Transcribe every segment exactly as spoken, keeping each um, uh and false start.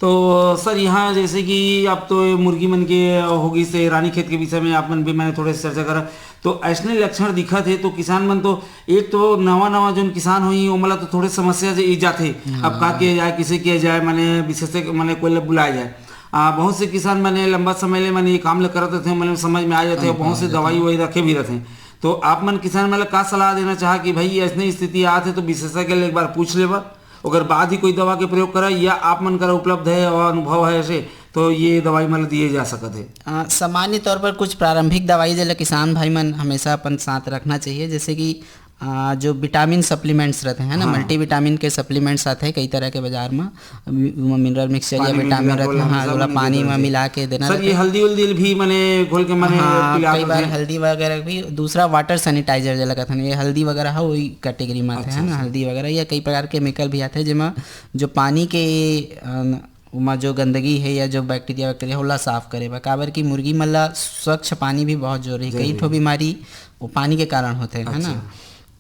तो सर, यहाँ जैसे कि आप तो ये मुर्गी मन के होगी से रानी खेत के विषय में आप मन भी मैंने थोड़े से चर्चा करा, तो ऐसने लक्षण दिखत हे, तो किसान मन तो एक तो नवा नवा जोन किसान होही, ओमन ला तो थोड़े समस्या से ई जाथे। अब का किया जाए, किसे किया जाए, माने विशेषज्ञ माने कोई ला बुलाया जाए। आ, बहुत से किसान माने लंबा समय ले माने ये काम ला करत रहते हैं, माने समझ में आ जाते हैं, बहुत से दवाई ववाई रखे भी रहते हैं। तो आप मन किसान मन ला का सलाह देना चाहा कि भाई ऐसने स्थिति आत है तो विशेषज्ञ ले एक बार पूछ लेवा, ओकर बाद ही कोई दवा के प्रयोग करा, या आप मन करा उपलब्ध है और अनुभव है ऐसे, तो ये दवाई मन ला दिए जा सकत है? आ, सामान्य तौर पर कुछ प्रारंभिक दवाई जेला किसान भाई मन हमेशा अपन साथ रखना चाहिए, जैसे कि आ, जो विटामिन सप्लीमेंट्स रहते हैं ना, हाँ। मल्टीविटामिन के सप्लीमेंट्स आते हैं कई तरह के बाजार में, मिनरल मिक्सचर या पानी में विटामिन मिला के रहते हैं, ओला हाँ, हमेशा ओला बने पानी देना में चाहिए। मिला के देना सर, ये रहता है। हल्दी उल्दी भी माने घोल के माने हाँ, पिला कई देते बार हैं। हल्दी वगैरह भी, दूसरा वाटर सैनिटाइजर जो लगता है, ये हल्दी वगैरह है, वही कैटेगरी में आते हैं अच्छा, ना, अच्छा। हल्दी वगैरह या कई प्रकार केमिकल भी आते हैं, जेमा जो पानी के, अ, ओमा जो गंदगी है या जो बैक्टीरिया वैक्टीरिया, ओला साफ करे बर, काबर कि मुर्गी मन ला स्वच्छ पानी भी बहुत जरूरी है। कई जरूरी ठो है। बीमारी वो पानी के कारण होते हैं, है ना? अच्छा।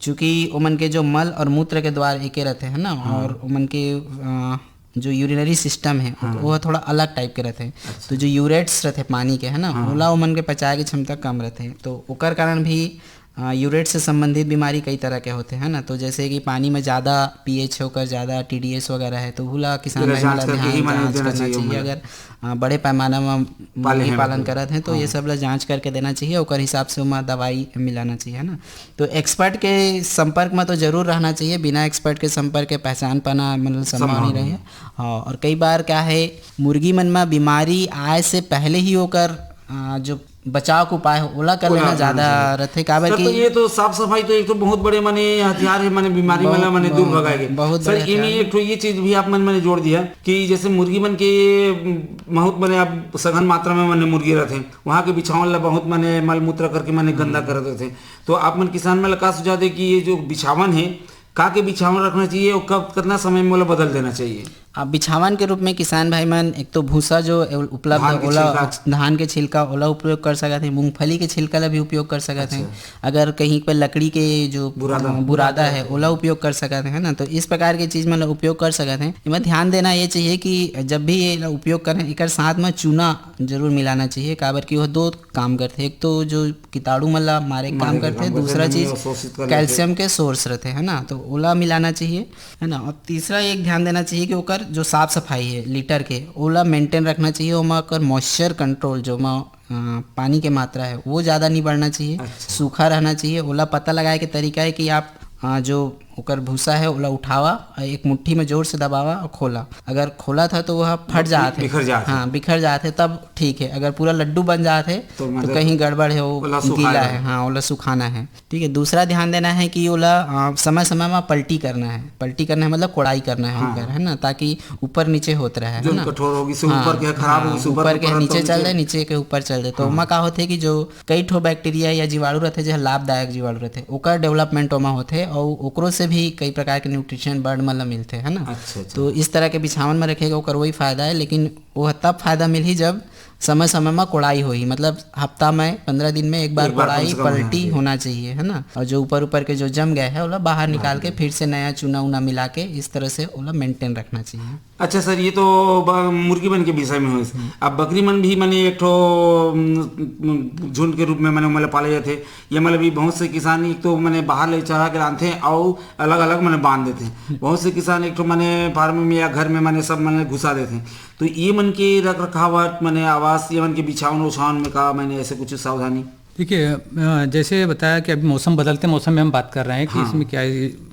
चूंकि ओमन के जो मल और मूत्र के द्वार एके रहते हैं ना, हाँ। और ओमन के, अ, जो यूरिनरी सिस्टम है, हाँ। वो थोड़ा अलग टाइप के रहते हैं। अच्छा। तो जो यूरेट्स रहते हैं पानी के, है ना, हाँ। ओला ओमन के पचाए के क्षमता कम रहते हैं, तो ओकर कारण भी, अ, यूरेट से संबंधित बीमारी कई तरह के होते हैं ना। तो जैसे कि पानी में ज़्यादा पीएच होकर ज़्यादा टीडीएस वगैरह है, तो ओला किसान तेला भाई जांच ओला करके ही ध्यान माने जांच देना करना चाहिए चाहिए। ओमन ला। अगर, अ, बड़े पैमाना में पाले मुर्गी हैं पालन मतलब। करत हैं, तो ये हाँ। सब ला जांच करके देना चाहिए, ओकर हिसाब से ओमा दवाई मिलाना चाहिए, है ना। तो एक्सपर्ट के संपर्क में तो जरूर रहना चाहिए, बिना एक्सपर्ट के संपर्क के पहचान पाना मतलब संभव संभव नहीं नहीं रहे। है। हाँ, और कई बार क्या है, मुर्गी मन में बीमारी आए से पहले ही ओकर, आ, जो बचाव के उपाय हो, ओला कर ओला लेना करना ज्यादा चाहिए। रथे, काबर सर, तो कि ये तो साफ सफाई तो एक तो बहुत बड़े माने हथियार है, माने बीमारी बहुत, वाला माने दूर बहुत, भगाए के। बहुत सर, बड़े इमे हथियार है। एक ठो ये चीज भी आप मन माने जोड़ दिया कि जैसे मुर्गी मन के, उम, बहुत माने अब सघन मात्रा में माने मुर्गी रहते हैं, वहाँ के बिछावन ला बहुत माने मल मूत्र करके माने गंदा करत रहते हैं। तो आप मन किसान मन ला का सुझाव दे कि ये जो बिछावन है, का के बिछावन रखना चाहिए और कब, कितना समय में ओला बदल देना चाहिए? अब बिछावन के रूप में किसान भाई मन एक तो भूसा जो उपलब्ध धान है, के ओला छिलका। धान के छिलका, ओला उपयोग कर सकत हैं, मूंगफली के छिलका ला भी उपयोग कर सकत हैं। अच्छा। अगर कहीं पे लकड़ी के जो बुरादा। अ, बुरादा है, ओला उपयोग कर सकत हैं, है ना? तो इस प्रकार के चीज मन ला उपयोग कर सकत हैं। एमा ध्यान देना ये चाहिए कि जब भी ये ला उपयोग करें, एकर साथ में चूना जरूर मिलाना चाहिए, काबर कि वो दो काम करथे। एक तो जो कीटाणु मन ला मारे के काम मारे के करथे, काम करथे, दूसरा नमी चीज अवशोषित कर लेथे। कैल्शियम के सोर्स रहथे, है ना, तो ओला मिलाना चाहिए, है ना। और तीसरा एक ध्यान देना चाहिए कि ओकर जो साफ सफाई है लीटर के, ओला मेंटेन रखना चाहिए, ओमा ओकर मॉइस्चर कंट्रोल, जो ओमा, अ, पानी के मात्रा है वो ज्यादा नहीं बढ़ना चाहिए, अच्छा। सूखा रहना चाहिए। ओला पता लगाए के तरीका है कि आप, अ, जो ओकर भूसा है ओला उठावा, एक मुट्ठी में जोर से दबावा और खोला। अगर खोला था तो वह फट तो जात है, बिखर जात है। हाँ, बिखर जात है, तब ठीक है। अगर पूरा लड्डू बन जात है तो तो मतलब कहीं गड़बड़ है, वो ओला सुखाए गीला बर। है, हाँ, ओला सुखाना है। ठीक है, दूसरा ध्यान देना है कि ओला, अ, समय समय में पलटी करना है। पलटी करना है मतलब कोड़ाई करना है हाँ। ओकर, है ना, ताकि ऊपर नीचे होत रहे, है जो ना? कठोर होगी से हाँ, ऊपर के खराब हाँ, होगी से ऊपर ऊपर के के ऊपर नीचे तो चल नीचे। दे, नीचे के ऊपर चल दे। तो हाँ। ओमा का होथे कि जो कई ठो बैक्टीरिया या जीवाणु रहथे, जे ह लाभदायक जीवाणु रहथे, ओकर डेवलपमेंट ओमा होथे, अउ ओकरो से भी कई प्रकार के न्यूट्रिशन बर्ड मन ल मिलथे, है ना? अच्छा, अच्छा। तो इस तरह के बिछावन में रखेगा, ओकर वही फायदा है, लेकिन वो तब फायदा मिलही जब समय-समय में कोड़ाई होही, मतलब हफ्ता में, पंद्रह दिन में एक बार एक बार कम कोड़ाई से कम होना पलटी चाहिए। होना चाहिए, है ना? और जो ऊपर-ऊपर के जो जम गए है, ओला बाहर निकाल के फिर से नया चूना-उना मिला के इस तरह से ओला मेंटेन रखना चाहिए। अच्छा सर, ये तो ब-, मुर्गी मन के विषय में होइस। हम्म। अब बकरी मन भी माने एक ठो, उम, उम, झुंड के रूप में माने ओमन ल पाले जाथे। ये मतलब भी बहुत से किसान एक तो माने बाहर ले चरा के लानथे अउ अलग-अलग माने बांध देथे। हम्म। बहुत से किसान एक ठो माने फार्म में या घर में माने सब माने घुसा देथे। तो ये मन के रख रखाव, माने आवास, ये मन के बिछावन उछावन में का माने ऐसे कुछ सावधानी? देखिए, अ, जैसे बताया कि अभी मौसम बदलते मौसम में हम बात कर रहे हैं कि हाँ। इसमें क्या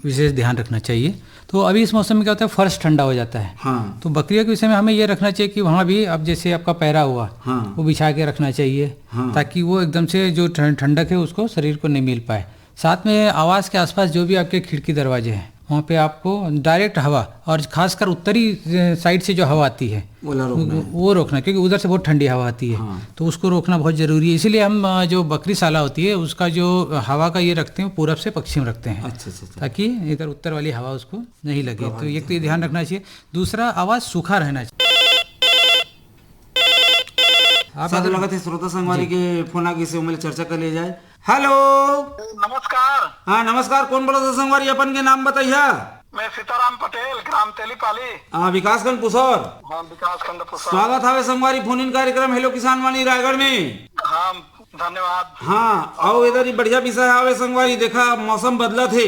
विशेष ध्यान रखना चाहिए। तो अभी इस मौसम में क्या होता है, फर्श ठंडा हो जाता है। हाँ। तो बकरियों के विषय में हमें ये रखना चाहिए कि वहाँ भी, अब जैसे आपका पैरा हुआ, हाँ। वो बिछा के रखना चाहिए, हाँ। ताकि वो एकदम से जो ठं-, ठंडक है, उसको शरीर को नहीं मिल पाए। साथ में आवास के आसपास जो भी आपके खिड़की दरवाजे हैं, वहाँ पे आपको डायरेक्ट हवा, और खासकर उत्तरी, अ, साइड से जो हवा आती है, ओला रोकना वो, है। वो रोकना, क्योंकि उधर से बहुत ठंडी हवा आती है। हाँ। तो उसको रोकना बहुत जरूरी है। इसीलिए हम, अ, जो बकरी साला होती है, उसका जो हवा का ये रखते हैं, पूरब से पश्चिम रखते हैं, अच्छा, अच्छा, अच्छा। ताकि इधर उत्तर वाली हवा उसको नहीं लगे। तो प्रभावित एक तो ये नहीं ध्यान होगा। रखना चाहिए। दूसरा, आवाज सूखा रहना चाहिए। आप साथ अगर लगत है श्रोता संगवारी जी। के फोन आ गई से ओमन ले चर्चा कर लिया जाए। हेलो। नमस्कार। हाँ, नमस्कार। कौन बोलत हे संगवारी? अपन के नाम बताइया। मैं सीताराम पटेल, ग्राम तेलीपाली। हाँ, विकासखंड पुसौर। हाँ, विकासखंड पुसौर। स्वागत हवे संगवारी फोन इन कार्यक्रम हेलो किसान वाणी रायगढ़ में। हाँ, धन्यवाद। हाँ, अउ एदर बढ़िया विषय हवे संगवारी, देखा मौसम बदलत हे,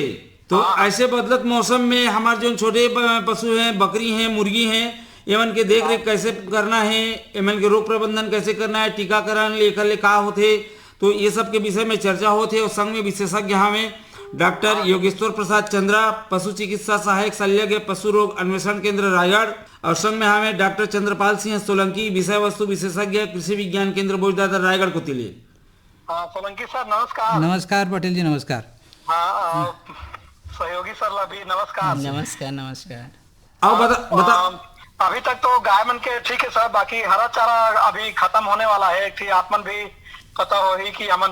तो हाँ। ऐसे बदलत मौसम में हमार जो छोटे प-, पशु हैं, बकरी हैं, मुर्गी हैं, एमन के देख रेख कैसे करना है, एमन के रोग प्रबंधन कैसे करना है, टीकाकरण ले, एकर ले का होथे, तो ये सब के विषय में चर्चा होत हे। और संग में विशेषज्ञ हवे डॉक्टर योगेश्वर प्रसाद चंद्रा, पशु चिकित्सा सहायक शल्यज्ञ, पशु रोग अन्वेषण केंद्र रायगढ़, और संग में हवे डॉक्टर चंद्रपाल सिंह सोलंकी, विषय वस्तु विशेषज्ञ, कृषि विज्ञान केंद्र बोजदादर रायगढ़ कोती ले। हाँ, सोलंकी सर, नमस्कार। नमस्कार पटेल जी, नमस्कार। हाँ, अ, सहयोगी सर ला भी नमस्कार। नमस्कार, नमस्कार। अउ बता, बता। अम, अभी तक तो गाय मन के ठीक है सर, बाकी हरा चारा अभी खत्म होने वाला है। एक ठी आप मन भी पता होही कि हमन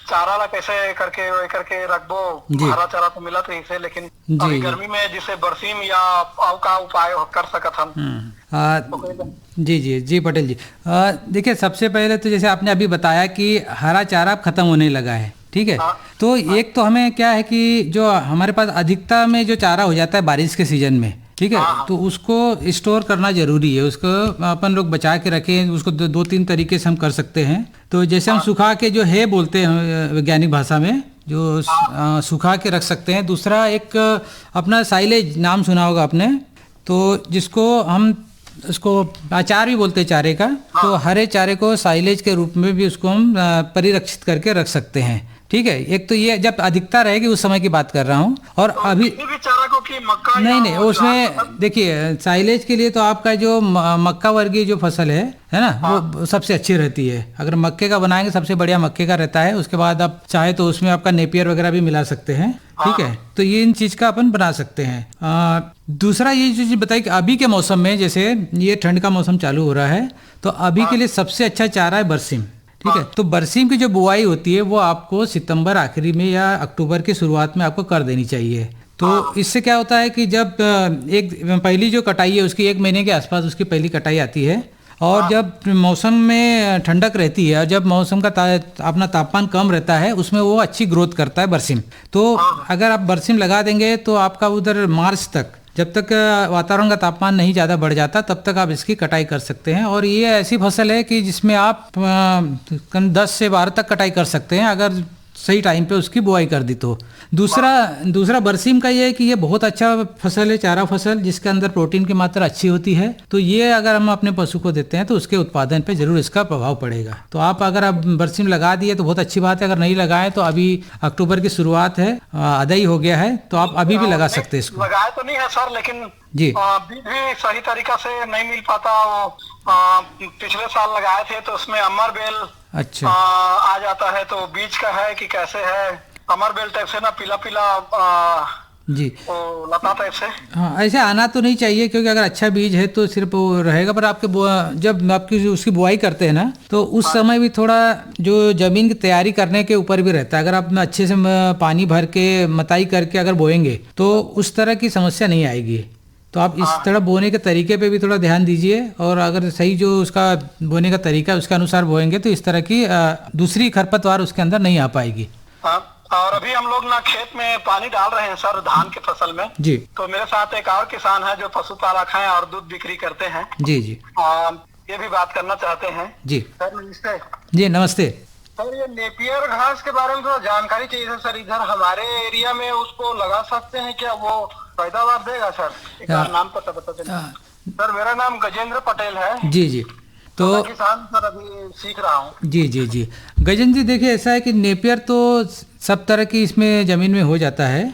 चारा ला कैसे करके, वो करके रखबो। जी। हरा चारा तो मिलत रही से, लेकिन जी, अभी जी। गर्मी में जिसे बरसीम या अउ का उपाय कर सकत हन? हम्म। आ, ओकरे बर। जी, जी, जी पटेल जी। आ, देखिए, सबसे पहले तो जैसे आपने अभी बताया कि हरा चारा अब खत्म होने लगा है, ठीक है? हाँ। तो एक तो हमें क्या है कि जो हमारे पास अधिकता में जो चारा हो जाता है बारिश के सीजन में, ठीक है, हाँ, हाँ। तो उसको स्टोर करना जरूरी है, उसको अपन लोग बचा के रखें। उसको दो, दो तीन तरीके से हम कर सकते हैं। तो जैसे हम हाँ। सुखा के, जो है बोलते हैं, अ, वैज्ञानिक भाषा में, जो स-, हाँ। अ, सुखा के रख सकते हैं। दूसरा एक, अ, अपना साइलेज नाम सुना होगा आपने, तो जिसको हम, उसको अचार भी बोलते हैं चारे का, हाँ। तो हरे चारे को साइलेज के रूप में भी उसको हम, अ, परिरक्षित करके रख सकते हैं, ठीक है। एक तो ये जब अधिकता रहेगी उस समय की बात कर रहा हूँ। और तो अभी किसी भी चारा को, कि मक्का नहीं, या नहीं, वो उसमें ज्वार का? देखिए, साइलेज के लिए तो आपका जो म-, मक्का वर्गीय जो फसल है, है ना, हाँ। वो सबसे अच्छी रहती है। अगर मक्के का बनाएंगे, सबसे बढ़िया मक्के का रहता है। उसके बाद आप चाहे तो उसमें आपका नेपियर वगैरह भी मिला सकते हैं, ठीक है। हाँ। तो ये इन चीज का अपन बना सकते हैं। आ, दूसरा ये जो चीज बताई कि अभी के मौसम में, जैसे ये ठंड का मौसम चालू हो रहा है, तो अभी के हाँ। लिए सबसे अच्छा चारा है बरसीम, ठीक है। हाँ। तो बरसीम की जो बुआई होती है, वो आपको सितंबर आखिरी में या अक्टूबर की शुरुआत में आपको कर देनी चाहिए। तो हाँ। इससे क्या होता है कि जब, अ, एक पहली जो कटाई है, उसकी एक महीने के आसपास उसकी पहली कटाई आती है, और हाँ। जब मौसम में ठंडक रहती है और जब मौसम का ता-, अपना तापमान कम रहता है, उसमें वो अच्छी ग्रोथ करता है बरसीम। तो हाँ। अगर आप बरसीम लगा देंगे, तो आपका उधर मार्च तक, जब तक, अ, वातावरण का तापमान नहीं ज़्यादा बढ़ जाता, तब तक आप इसकी कटाई कर सकते हैं। और ये ऐसी फसल है कि जिसमें आप, अ, कम दस से बारह तक कटाई कर सकते हैं, अगर सही टाइम पे उसकी बुआई कर दी तो। दूसरा, दूसरा बरसीम का ये है कि ये बहुत अच्छा फसल है, चारा फसल, जिसके अंदर प्रोटीन की मात्रा अच्छी होती है। तो ये अगर हम अपने पशु को देते हैं, तो उसके उत्पादन पे जरूर इसका प्रभाव पड़ेगा। तो आप अगर अब बरसीम लगा दिए, तो बहुत अच्छी बात है। अगर नहीं लगाए, तो अभी अक्टूबर की शुरुआत है, अ, अदई हो गया है, तो आप अभी भी लगा सकते हैं इसको। लगाए तो नहीं है सर, लेकिन जी। अ, बीज भी सही तरीका से नहीं मिल पाता। वो, अ, पिछले साल लगाए थे, तो उसमें अमर बेल, अच्छा। अ, आ जाता है, तो बीज का है कि कैसे है, अमर बेल टाइप से ना, पीला पीला, अ, जी। वो लता टाइप से। हाँ, ऐसे आना तो नहीं चाहिए, क्योंकि अगर अच्छा बीज है तो सिर्फ वो रहेगा, पर आपके बो-, जब आपकी जो उसकी बुआई करते हैं ना, तो उस हाँ। समय भी थोड़ा जो जमीन की तैयारी करने के ऊपर भी रहता है। अगर आप अच्छे से म-, पानी भर के, मताई करके अगर बोएंगे, तो उस तरह की समस्या नहीं आएगी। तो आप इस हाँ। तरह बोने के तरीके पे भी थोड़ा ध्यान दीजिए, और अगर सही जो उसका बोने का तरीका है, उसके अनुसार बोएंगे, तो इस तरह की, अ, दूसरी खरपतवार उसके अंदर नहीं आ पाएगी। हाँ, और अभी हम लोग ना खेत में पानी डाल रहे हैं सर, धान के फसल में। जी। तो मेरे साथ एक और किसान है जो पशुपालक हैं और दूध बिक्री करते हैं। जी, जी। आ, ये भी बात करना चाहते हैं। जी। सर, नमस्ते। जी, नमस्ते। सर, ये नेपियर घास के बारे में थोड़ा जानकारी चाहिए था सर। इधर हमारे एरिया में उसको लगा सकते हैं क्या? वो पैदावार देगा सर? एक बार आ, नाम पता बता देना। आ, सर, मेरा नाम गजेंद्र पटेल है। जी, जी। तो तो मैं किसान सर, अभी सीख रहा हूँ। जी, जी, जी। गजेंद्र जी, देखिए, ऐसा है कि नेपियर तो सब तरह की इसमें जमीन में हो जाता है, आ,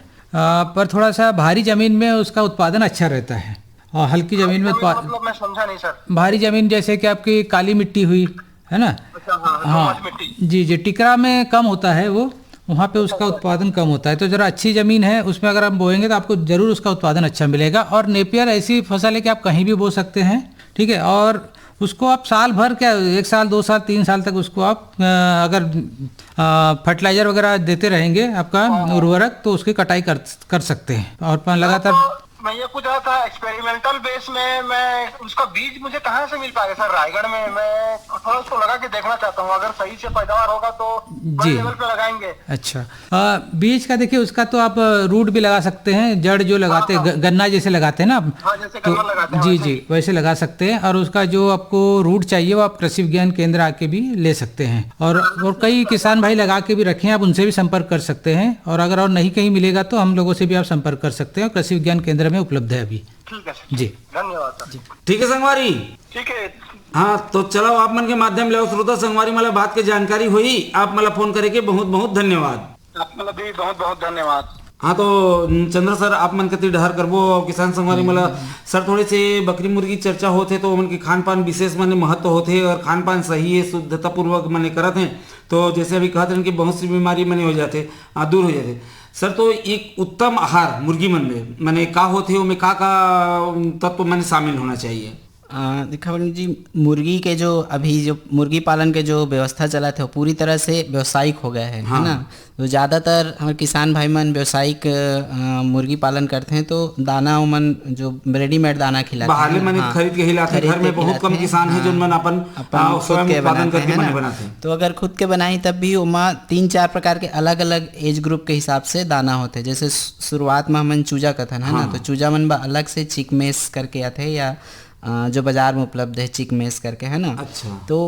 पर थोड़ा सा भारी जमीन में उसका उत्पादन अच्छा रहता है, और हल्की जमीन में उत्पा-, मतलब, मैं समझा नहीं सर। भारी जमीन जैसे कि आपकी काली मिट्टी हुई, है ना? अच्छा, हाँ, हाँ। दोमट मिट्टी। जी, जी, टिकरा में कम होता है वो, वहाँ पे उसका उत्पादन कम होता है। तो जरा अच्छी जमीन है, उसमें अगर हम बोएंगे तो आपको जरूर उसका उत्पादन अच्छा मिलेगा। और नेपियर ऐसी फसल है कि आप कहीं भी बो सकते हैं, ठीक है। और उसको आप साल भर, क्या, एक साल, दो साल, तीन साल तक उसको आप, अ, अगर, अ, फर्टिलाइजर वगैरह देते रहेंगे, आपका हाँ। उर्वरक, तो उसकी कटाई कर, कर सकते हैं। और प-, लगातार तो मैं ये पूछ रहा था, एक्सपेरिमेंटल बेस में मैं उसका बीज मुझे कहाँ से मिल पाएगा सर? रायगढ़ में मैं थोड़ा उसको लगा के देखना चाहता हूँ, अगर सही से पैदावार होगा तो बड़े जी। लेवल पे लगाएंगे। अच्छा, आ, बीज का देखिए, उसका तो आप रूट भी लगा सकते हैं, जड़ जो लगाते हैं, ग- गन्ना जैसे लगाते हैं ना आप, हाँ, जैसे तो गन्ना लगाते हैं जी वैसे जी, वैसे लगा सकते हैं। और उसका जो आपको रूट चाहिए, वो आप कृषि विज्ञान केंद्र आके भी ले सकते हैं। और और कई किसान भाई लगा के भी रखे हैं, आप उनसे भी संपर्क कर सकते हैं। और अगर और नहीं कहीं मिलेगा तो हम लोगों से भी आप संपर्क कर सकते हैं, कृषि विज्ञान केंद्र में उपलब्ध है अभी। ठीक है सर। जी। धन्यवाद सर। ठीक है संगवारी। ठीक है। हाँ, तो चलो, आप मन के माध्यम ले श्रोता संगवारी मन ला बात के जानकारी होई। आप मन ला फोन करे के बहुत बहुत धन्यवाद। आप मतलब भी बहुत बहुत धन्यवाद। हाँ, तो चंद्र सर, आप मन कति डहर करबो और किसान संगवारी मन ला। सर, थोड़े से बकरी मुर्गी चर्चा होथे तो ओमन के खान पान विशेष माने महत्व होथे और खान पान सही है, शुद्धता पूर्वक माने करत हैं, तो जैसे अभी कहत रहन कि बहुत सी बीमारी माने हो जाथे, आ, दूर हो जाथे। सर, तो एक उत्तम आहार मुर्गी मन में माने का होथे, ओमे का का तत्व माने शामिल होना चाहिए? आ, देखा वरुण जी, मुर्गी के जो अभी जो मुर्गी पालन के जो व्यवस्था चलत हे, वो पूरी तरह से व्यावसायिक हो गया है, हाँ। है ना? तो ज़्यादातर हमर किसान भाई मन व्यावसायिक अ, मुर्गी पालन करते हैं, तो दाना ओमन जो रेडीमेड दाना खिलाते बाहर ले हैं, माने हाँ, खरीद के ही लाथे। खरीद घर में के बहुत खिलाते कम हैं, किसान है हाँ, जो मन अपन, अपन आ, खुद स्वयं के उत्पादन बनाते करके हैं माने ना। बनाते हैं। तो अगर खुद के बनाई तब भी ओमा तीन चार प्रकार के अलग अलग एज ग्रुप के हिसाब से दाना होते हैं। जैसे शु- शुरुआत में हमन चूजा कथन है ना, हाँ। तो चूजा मन बर अलग से चिक मेस करके आते हैं या अ, जो बाजार में उपलब्ध है चिक मेस करके, है ना? अच्छा। तो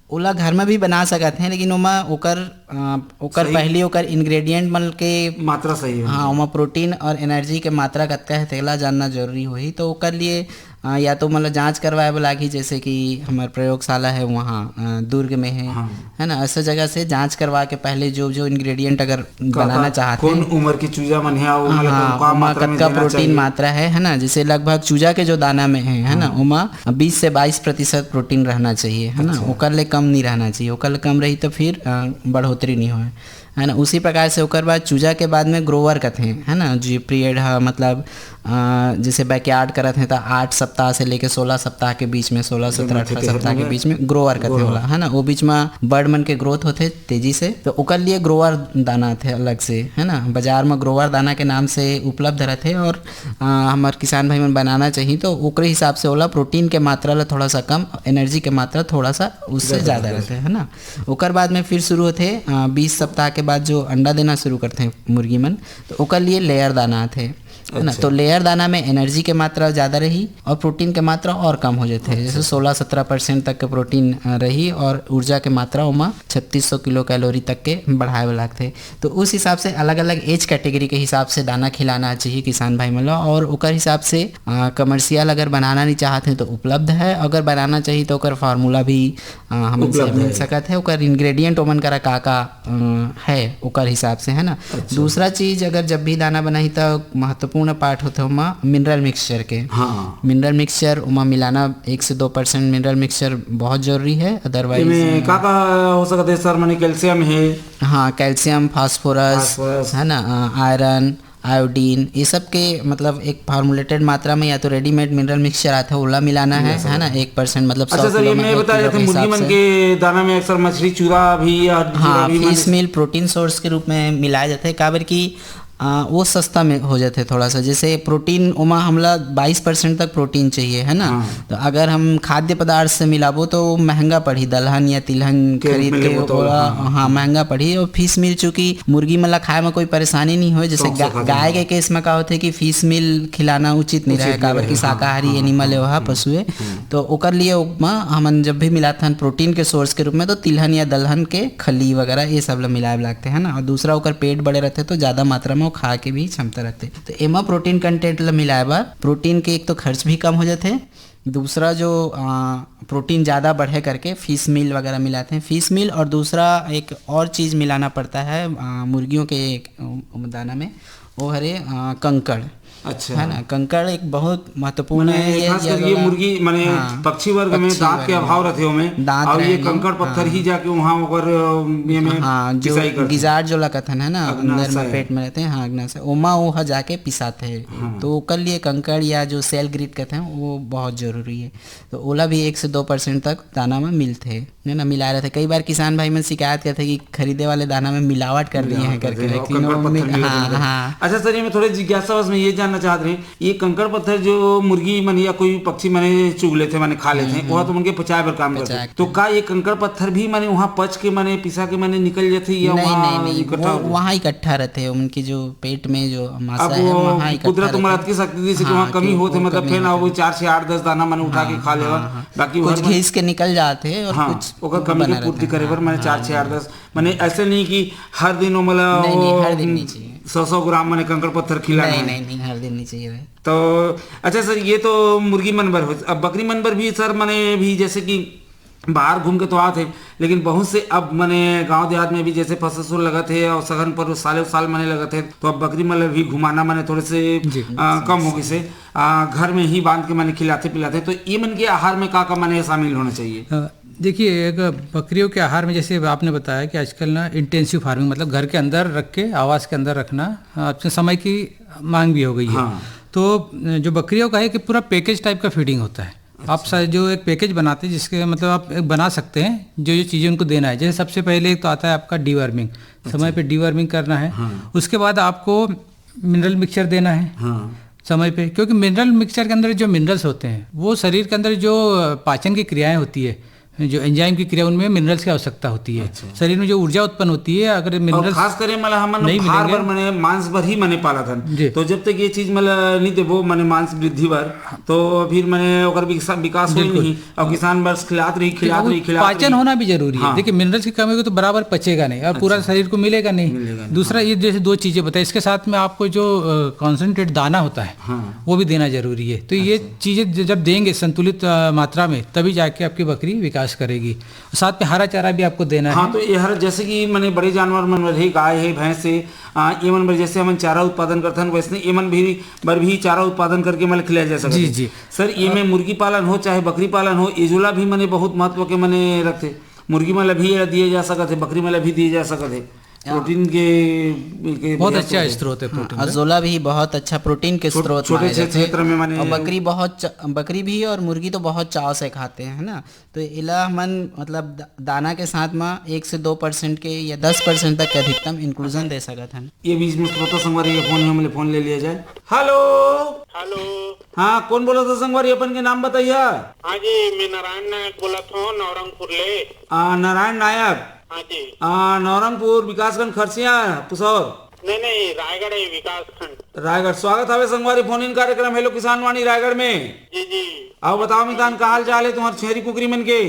ओला घर में भी बना सकत हैं, लेकिन ओमा ओकर अ, ओकर सही। पहली ओकर इंग्रेडिएंट मन के मात्रा सही हो। हाँ, ओमा प्रोटीन और एनर्जी के मात्रा कतका है तेला जानना जरूरी होही। तो ओकर लिए अ, या तो मतलब जांच करवाए बर लागही, जैसे कि हमार प्रयोगशाला है वहाँ अ, दुर्ग में है, हाँ। है ना? ऐसा जगह से जांच करवा के पहले जो जो इंग्रेडिएंट अगर बनाना चाहते कौन हैं, उम्र की चूजा मन है, ओमन ला हाँ, का ओमा मात्रा में कतका देना प्रोटीन चाहिए। मात्रा है, है ना? जैसे लगभग चूजा के जो दाना में है, है ना, ओमा बीस से बाईस प्रतिशत प्रोटीन रहना चाहिए, है ना? ओकर ले कम नहीं रहना चाहिए, ओकर ले कम रही तो फिर अ, बढ़ोतरी नहीं होए, है ना? उसी प्रकार से ओकर बाद चूजा के बाद में ग्रोअर कथे, है ना, जो पीरियड है, मतलब अ, जैसे बैकयार्ड करत हैं तो आठ सप्ताह से लेके सोलह सप्ताह के बीच में, सोलह सत्रह अठारह सप्ताह के बीच में ग्रोअर कथे होला, है ना? वो बीच में बर्ड मन के ग्रोथ होथे तेजी से, तो ओकर लिए ग्रोअर दाना आथे अलग से, है ना? बाजार में ग्रोअर दाना के नाम से उपलब्ध रहथे और अ, हमर किसान भाई मन बनाना चाहिए तो ओकरे हिसाब से ओला प्रोटीन के मात्रा ला थोड़ा सा कम, एनर्जी के मात्रा थोड़ा सा उससे ज़्यादा रहथे, है ना? ओकर बाद में फिर शुरू होथे अ, बीस सप्ताह के बाद जो अंडा देना शुरू करथे मुर्गी मन, तो ओकर लिए लेयर दाना आथे, है ना? तो लेयर दाना में एनर्जी के मात्रा ज़्यादा रही और प्रोटीन के मात्रा और कम हो जाथे, जैसे सोलह सत्रह परसेंट तक के प्रोटीन अ, रही और ऊर्जा के मात्रा ओमा छत्तीस सौ किलो कैलोरी तक के बढ़ाए बर लागथे। तो उस हिसाब से अलग-अलग एज कैटेगरी के हिसाब से दाना खिलाना चाहिए किसान भाई मन ला। और ओकर हिसाब से अ, कमर्शियल अगर बनाना नहीं चाहत हैं तो उपलब्ध है, अगर बनाना चाहिए तो ओकर फार्मूला भी अ, हमन से उपलब्ध मिल है। सकत है, ओकर इंग्रेडिएंट ओमन करा का का अ, है ओकर हिसाब से, है ना? दूसरा चीज, अगर जब भी दाना बनाही तो महत्वपूर्ण पार्ट होथे ओमा मिनरल मिक्सचर के। हाँ। मिनरल मिक्सचर ओमा मिलाना, एक से दो परसेंट मिनरल मिक्सचर बहुत जरूरी है, अदरवाइज इमे का का हो सकत है सर? माने कैल्शियम है। हाँ, कैल्शियम, फास्फोरस, फास्फोरस। है ना, अ, आयरन, आयोडीन, ये सब के मतलब एक फॉर्मुलेटेड मात्रा में या तो रेडीमेड मिनरल मिक्सचर आता है, ओला मिलाना है, है ना, एक परसेंट, मतलब अच्छा सौ सर, किलो ये में मैं एक बता किलो रहे के थे, मुर्गी हिसाब मन से। के दाना में अक्सर मछली चूरा भी या हड्डी हाँ, भी माने फिश मील प्रोटीन सोर्स के रूप में मिलाए जाते हैं, काबर कि आ, वो सस्ता में हो जाते थोड़ा सा। जैसे प्रोटीन ओमा हमला बाईस परसेंट तक प्रोटीन चाहिए, है ना? तो अगर हम खाद्य पदार्थ से मिलाबो तो महंगा पड़ही, दलहन या तिलहन के रूप खरीद में के लेबो तो, ओला, हाँ। हाँ, महंगा पड़ही। और फिश मील चूंकि मुर्गी मन ला खाए में कोई परेशानी नहीं होए, जैसे शौक से गा, खाते गाय हैं। के केस में का होथे कि फिश मील खिलाना उचित नहीं उचित रहे, नहीं काबर रहे, कि हाँ, शाकाहारी हाँ, एनिमल है, हाँ, वह हाँ। पशु है। तो ओकर लिए ओमा हमन जब भी मिलाथन प्रोटीन के सोर्स के रूप में, तो तिलहन या दलहन के खली वगैरह ये सब ला मिलाए लागथे, है ना? और दूसरा ओकर पेट बड़े रहथे तो ज्यादा मात्रा में वो खा के भी क्षमता रखथे। तो एमा प्रोटीन कंटेंट ला मिलाए बर प्रोटीन के एक तो खर्च भी कम हो जाथे, दूसरा जो आ, प्रोटीन ज्यादा बढ़े करके फिश मील वगैरह मिलाते हैं, फिश मील। और दूसरा एक और चीज मिलाना पड़ता है आ, मुर्गियों के एक, अम, दाना में, वो हरे आ, कंकड़। अच्छा। है ना, कंकड़ एक बहुत महत्वपूर्ण माने है। खास कर ये अगर मुर्गी माने हाँ, पक्षी वर्ग में पक्षी दांत के वर्ग में। अभाव रहथे ओमे, दांत और ये रहेंगे, कंकड़ पत्थर हाँ। ही जाके वहाँ ओकर अ, ये में हाँ, जो पिसाई करथे। गिजाट जो ला कथन है ना, अंदर अग्नाशय। में पेट में रहते हैं, हाँ, अग्नाशय, ओमा वो ह जाके पिसाते हैं। तो ओकर लिए कंकड़ या जो सेल ग्रिट कहते हैं, वो बहुत जरूरी है। तो ओला भी एक से दो परसेंट तक दाना में मिलते हैं, है ना, मिलाए रहते। कई बार किसान भाई मन शिकायत करते हैं कि खरीदे वाले दाना में मिलावट कर दिए हैं मिलावट कर करके, दिए हैं, लेकिन कंकड़ वो पत्थर मिल- मिला हाँ, देते हैं। हाँ। अच्छा सर, ये मैं थोड़े जिज्ञासा बस में ये जानना चाहत रहे, ये कंकड़ पत्थर जो मुर्गी मन या कोई पक्षी माने चुग लेथे, माने खा लेथे, हम्म, ओहा तो मन के पचाए बर काम करथे। तो का ये कंकड़ पत्थर भी माने वहाँ पच के माने पिसा के माने निकल जाथे या नहीं, वहाँ नहीं, नहीं, इकट्ठा वो होथे? वहाँ इकट्ठा रहथे, उनकी जो पेट में जो मांसा अब है, वो वहाँ इकट्ठा कुदरत उमर रहथे। अतकी शक्ति दिस कि हाँ, वहाँ कमी कि होथे, वो मतलब कमी फेर ना होथे। वो चार से आठ दस दाना माने उठा के हाँ, खा लेवा, हाँ, हाँ। बाकी कुछ ओहर मन घिस के निकल जाथे और हाँ, कुछ ओकर कमी बना के पूर्ति रहता है। करे बर हाँ, माने हाँ, चार से आठ हाँ। दस, माने ऐसे नहीं कि हर दिन वो मतलब नहीं, नहीं, वो हर दिन नहीं चाहिए। सौ सौ ग्राम माने कंकड़ पत्थर खिलाना नहीं, है। नहीं, नहीं, हर दिन नहीं चाहिए भाई। तो अच्छा सर, ये तो मुर्गी मन बर हो, अब बकरी मन बर भी सर, माने भी जैसे कि बाहर घूम के तो आत हे, लेकिन बहुत से अब माने गांव देहात में भी जैसे फसल उसल लगत हे और सघन पर साले साल माने लगत हे, तो अब बकरी मन ला भी घुमाना माने थोड़े से जी। आ, कम हो गइसे। आ, घर में ही बांध के माने खिलाथे पिलाथे, तो ये मन के आहार में का का माने शामिल होना चाहिए? अ, देखिए, एक बकरियों के आहार में जैसे आपने बताया कि आजकल ना इंटेंसिव फार्मिंग, मतलब घर के अंदर रख के, आवास के अंदर रखना, अ, अपने समय की मांग भी हो गई है। हाँ। तो, अ, जो बकरियों का है कि पूरा पैकेज टाइप का फीडिंग होता है। आप अच्छा। सा-, जो एक पैकेज बनाते हैं, जिसके मतलब आप एक बना सकते हैं, जो जो चीज़ें उनको देना है। जैसे सबसे पहले एक तो आता है आपका डीवर्मिंग, अच्छा। समय पे डीवर्मिंग करना है। हाँ। उसके बाद आपको मिनरल मिक्सचर देना है हाँ। समय पे, क्योंकि मिनरल मिक्सचर के अंदर जो मिनरल्स होते हैं, वो शरीर के अंदर जो, अ, पाचन की क्रियाएं होती है, जो एंजाइम की क्रिया, उनमें मिनरल्स की आवश्यकता होती है। अच्छा। शरीर में जो ऊर्जा उत्पन्न होती है, अगर और मिनरल्स खास करे मतलब हमन नहीं भार मिलेंगे। बर माने मांस बर ही माने पालत हन। जी। तो जब तक ये चीज मतलब नहीं देबो माने मांस वृद्धि बर, तो फिर माने ओकर विकास, विकास होई बिल्कुल। नहीं। और किसान बस खिलात रही, खिलात वो रही, खिलात पाचन रही। होना भी जरूरी है। हाँ। देखिए, मिनरल्स की कमी को तो बराबर पचेगा नहीं और पूरा अच्छा। शरीर को मिलेगा नहीं। मिलेगा नहीं, दूसरा, हाँ। ये जैसे दो चीजें बताई, इसके साथ में आपको जो, अ, कॉन्सेंट्रेट दाना होता है, हाँ। वो भी देना जरूरी है। तो ये अच्छा। चीजें ज-, जब देंगे संतुलित, अ, मात्रा में, तभी जाके आपकी बकरी विकास करेगी। साथ में हरा चारा भी आपको देना हाँ, है। तो ये हर जैसे कि माने बड़े जानवर मन रहे, गाय है, भैंस है, आ, ये मन बर जैसे हमन चारा उत्पादन करथन, वैसने ये मन भी, बर भी चारा उत्पादन करके मन खिलाया जा सकत जी, है। जी। सर, ये में मुर्गी पालन हो चाहे बकरी पालन हो, एजोला भी माने बहुत महत्व के माने रखथे। मुर्गी मन ला भी एला दिए जा सकत है, बकरी मन ला भी दिए जा सकत है। हाँ। प्रोटीन के, के बहुत बढ़िया अच्छा स्रोत है। स्रोत है हाँ, प्रोटीन का। अजोला भी बहुत अच्छा प्रोटीन के छोट-, स्रोत छोटे माने से जाते हैं। क्षेत्र में माने और बकरी बहुत च-, बकरी भी और मुर्गी तो बहुत चाव से खाते हैं, है ना? तो एला हमन मतलब द-, दाना के साथ में एक से दो परसेंट के या दस परसेंट तक के अधिकतम इंक्लूजन दे सकत हन। ये बीच में श्रोता संगवारी के फोन है, हमले फोन ले लिया जाए। हेलो। हेलो। हाँ, कौन बोलत हो संगवारी, अपन के नाम बताइया। हाँ जी, मैं नारायण नायक बोलत हूँ, नौरंगपुर ले। आ, नारायण नायक। हाँ जी। आ, नौरंगपुर, विकासखंड खरसिया, पुसौर। नहीं, नहीं, रायगढ़ है, विकासखंड। रायगढ़। स्वागत हवे संगवारी फोन इन कार्यक्रम हेलो किसान वाणी रायगढ़ में। जी, जी। आओ बताओ मितान, का हाल चाल है तुम्हारे छेरी कुकरी मन के?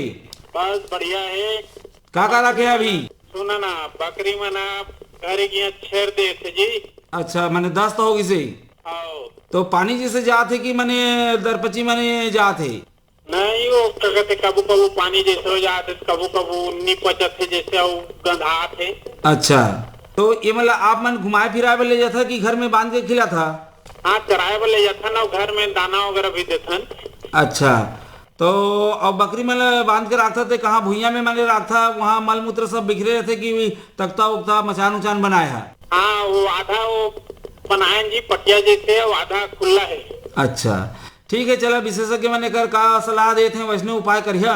बस बढ़िया है। का का रखे अभी? सुना ना, बकरी मन आप घरे की यहाँ छेड़ दे थे जी। अच्छा, माने दस्त हो गई से? आओ। तो पानी जैसे जात है कि माने दरपची माने जात है? नहीं, वो का कहते, कभू कभू पानी जैसे हो जात है, कभू कभू नी पचत है, जैसे वो गंधात है। अच्छा, तो ये मतलब आप मन घुमाए फिराए बर ले जाथा कि घर में बांध के खिलाथा? हाँ, चराए बर ले जाथन और घर में दाना वगैरह भी देथन। अच्छा, तो अब बकरी मन ल बांध के राखथा ते कहाँ भुइयां में माने राखथा, वहाँ मल मूत्र सब बिखरे रहथे कि तख्ता उख्ता मचान उचान बनाए हा? हाँ, वो आधा वो बनाए जी पटिया जैसे, वो आधा खुला है। अच्छा, ठीक है, चला विशेषज्ञ मन एकर का सलाह देत हैं, वैसने उपाय करिहा।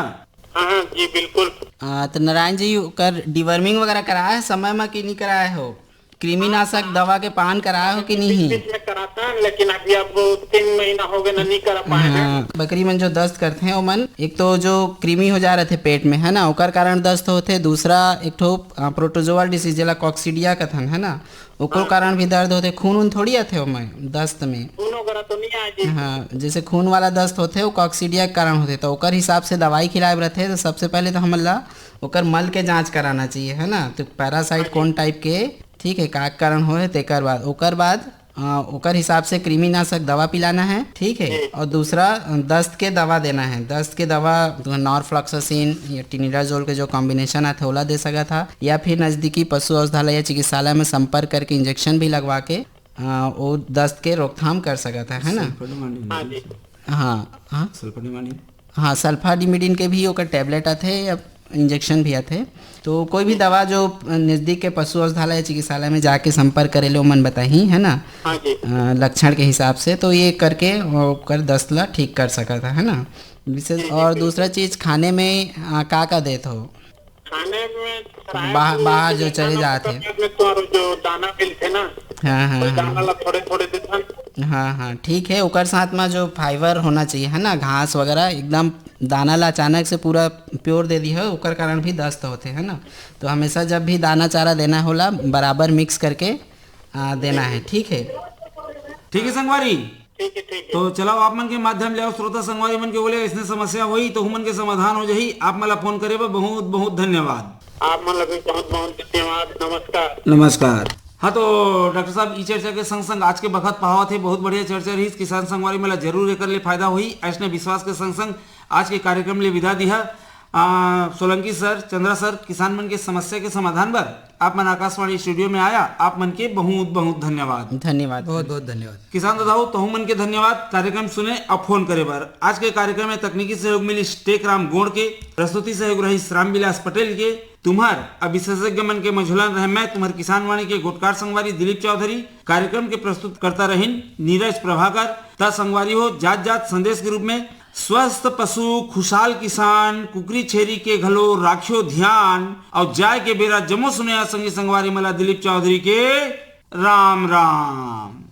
हाँ, हाँ, जी, बिल्कुल। आ, तो नारायण जी, ओकर डिवर्मिंग वगैरह कराए समय में कि नहीं कराए हो? कृमिनाशक दवा के पान कराए हो कि नहीं? बीच में कराता है, लेकिन अभी अब तीन महीना हो गए ना, नहीं करा पाए हैं। हाँ, बकरी मन जो दस्त करते हैं, ओमन एक तो जो कृमि हो जा रहे थे पेट में, है ना, ओकर कारण दस्त होते। दूसरा एक ठो, आ, प्रोटोजोअल डिसीज, जेला कॉक्सीडिया कथन, है ना, ओकर हाँ। कारण भी दर्द होते। खून उन थोड़ी आते ओमन दस्त में। खून वगैरह तो नहीं आए जी। हाँ, जैसे खून वाला दस्त होते, वो कॉक्सीडिया के कारण होते, तो ओकर हिसाब से दवाई खिलाए रहते। तो सबसे पहले तो हमन ला ओकर मल के जांच कराना चाहिए, है ना, तो पैरासाइट हाँ जी। कौन टाइप के, ठीक है, का कारण होए, तेकर बाद, ओकर बाद, अ, ओकर हिसाब से कृमिनाशक दवा पिलाना है, ठीक है। जी। और दूसरा, अ, दस्त के दवा देना है। दस्त के दवा नॉरफ्लॉक्सासिन या टिनिडाजोल के जो कॉम्बिनेशन आथे, ओला दे सकत हा, या फिर नजदीकी पशु औषधालय या चिकित्सालय में संपर्क करके इंजेक्शन भी लगवा के, अ, वो दस्त के रोकथाम कर सकत हा, है ना? सल्फाडोमाइन हाँ जी। हाँ, हाँ। सल्फाडोमाइन। हाँ, सल्फाडोमाइन के भी ओकर टैबलेट आथे या इंजेक्शन भी आथे। तो कोई भी दवा जो नजदीक के पशु औषधालय या चिकित्सालय में जाके संपर्क करे ले, ओमन बताही, है ना? हाँ जी। अ, लक्षण के हिसाब से, तो ये करके ओकर दस्त ला ठीक कर सकत है, है ना? विशेष, जी, जी, और बिल्कुल। दूसरा चीज, खाने में, अ, का का देत हो? खाने में फ्राई बाह-, फूड बाहर जो जैसे चले खाना जात होता है। है, उसमें तो और जो दाना मिलते ना, हाँ, हाँ, कोई हाँ। दाना ला थोड़े थोड़े देथन। हाँ, हाँ, ठीक है। ओकर साथ में जो फाइबर होना चाहिए, है ना, घास वगैरह, एकदम दाना ला अचानक से पूरा प्योर दे दी है, ओकर कारण भी दस्त होते हैं ना। तो हमेशा जब भी दाना चारा देना होला, बराबर मिक्स करके आ, देना है, ठीक है। ठीक है संगवारी। ठीक है, ठीक है। तो चलाओ, आप मन के माध्यम ले आओ, श्रोता संगवारी मन के बोले, इसने समस्या होई तो हमन के समाधान हो जाही। आप मन ला फोन करे बर बहुत बहुत धन्यवाद। आप मन ला भी बहुत बहुत धन्यवाद। नमस्कार। नमस्कार। हाँ, तो डॉक्टर साहब, ई चर्चा के संग संग आज के बखत पहावत है, बहुत बढ़िया चर्चा रही। किसान संगवारी मन ला जरूर एकर ले फायदा होही, ऐसने विश्वास के संग संग आज के कार्यक्रम ले विदा दिहा। आ, सोलंकी सर, चंद्रा सर, किसान मन के समस्या के समाधान बर आप मन आकाशवाणी स्टूडियो में आया, आप मन के बहुत बहुत धन्यवाद। धन्यवाद। बहुत बहुत धन्यवाद। किसान दादाओ, तहु मन के धन्यवाद कार्यक्रम सुने अउ फोन करे बर। आज के कार्यक्रम में तकनीकी सहयोग मिलिस टेकराम गोंड़ के, प्रस्तुति सहयोग रहिस रामविलास पटेल के। तुम्हर अउ विशेषज्ञ मन के मझुलन रहे मैं तुम्हर किसान वाणी के गोटकार संगवारी दिलीप चौधरी। कार्यक्रम के प्रस्तुतकर्ता रहिन नीरज प्रभाकर। त संगवारी हो, जात जात संदेश के रूप में स्वस्थ पशु, खुशहाल किसान, कुकरी छेरी के घलो राखियो ध्यान। अउ जाय के बेरा जम्मो सुनइया संगी संगवारी मन ला दिलीप चौधरी के राम राम।